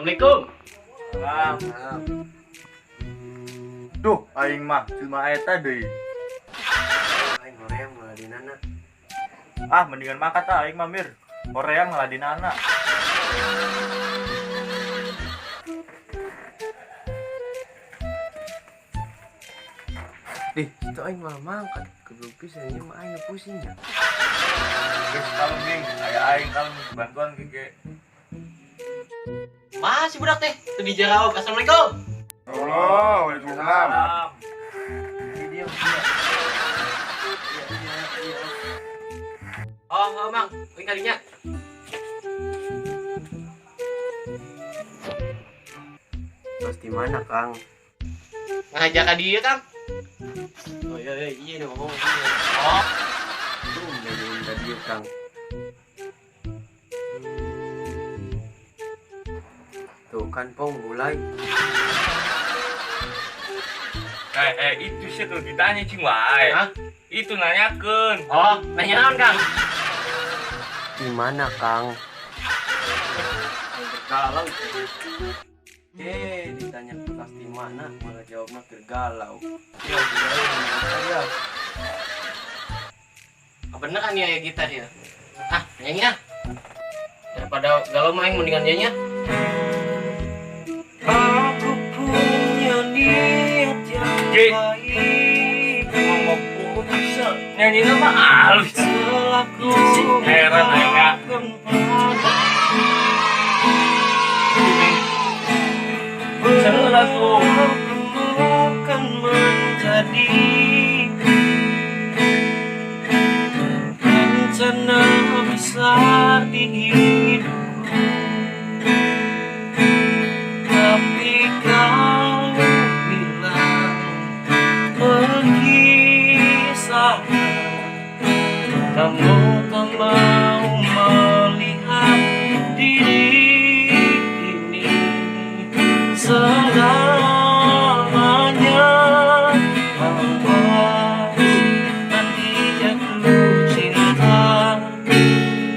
Assalamualaikum. Salam. Duh, aing mah cuma eta deui. Aing hoream ngaladinana. Ah, mendingan makan tah aing mah mir. Hoream ngaladinana. Dih, itu aing malah mangkat. Goblok pisan ieu mah aing pusing ya. Geus kalem geng, aya aing kalem bantuan gege. Masih budak teh, teu dijarawab. Assalamualaikum. Oh, waalaikumsalam. Dia dia. Iya. Oh, oh, Mang, euy kadinya. Terus di mana, Kang? Ngajak ka dieu, Kang. Oh iya iya iya ngomong. Oh, Tuh, ngomongin ka dieu, Kang. Tuh kan pong mulai. Itu sih kalau ditanya cing wae. Hah? Itu nanyakeun. Oh, nanya naon, Kang? Di mana, Kang? Galau. Ditanya kertas di mana, malah jawabnya keur galau. Ya, ya. Ah, bener kan ya gitar ya? Ah, nyanyi ah. Daripada galau mah aing mendingan nyanyi. Aku punya niat yang Ki. baik. Ngomong bisa nyanyi mah halus. Selaku Heran aing ah. Selaku akan menjadi rencana besar di hidupku, tapi kau bilang pergi sana, kamu tak mau melihat diri ini selamanya. Awas nanti jatuh cinta,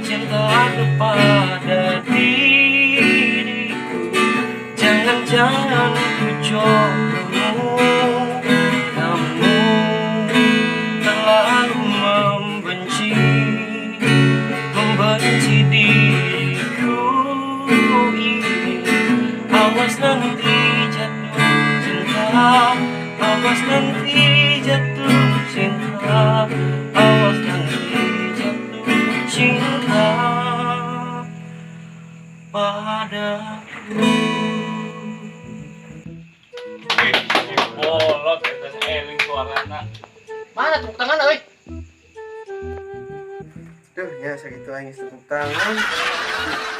cinta kepada diriku. Jangan-jangan ku cobamu, kamu terlalu membenci, membenci diriku ini. Awas nanti jatuh cinta, awas nanti jatuh cinta, awas nanti jatuh cinta padaku. Bolot eta eling suarana. Mana tepuk tangan euy? Duh, ya sakitu aing tepuk tangan.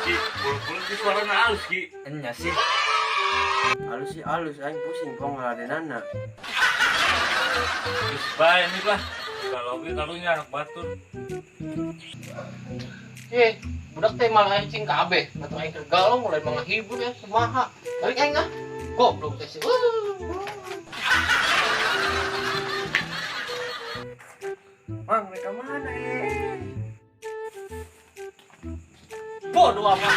Ki, bulu-bulu di suarana halus ki. Enya sih. Halus sih halus, aing pusing pong ngaladenana. Geus bae nih lah. Kalau ge karunya anak batur. Budak teh malah cing kabeh. Atuh aing keur galau mulai menghibur ya kumaha. Balik aing ah. Goblok teh sih. Mang, mereka mana eh? Bodoh amat.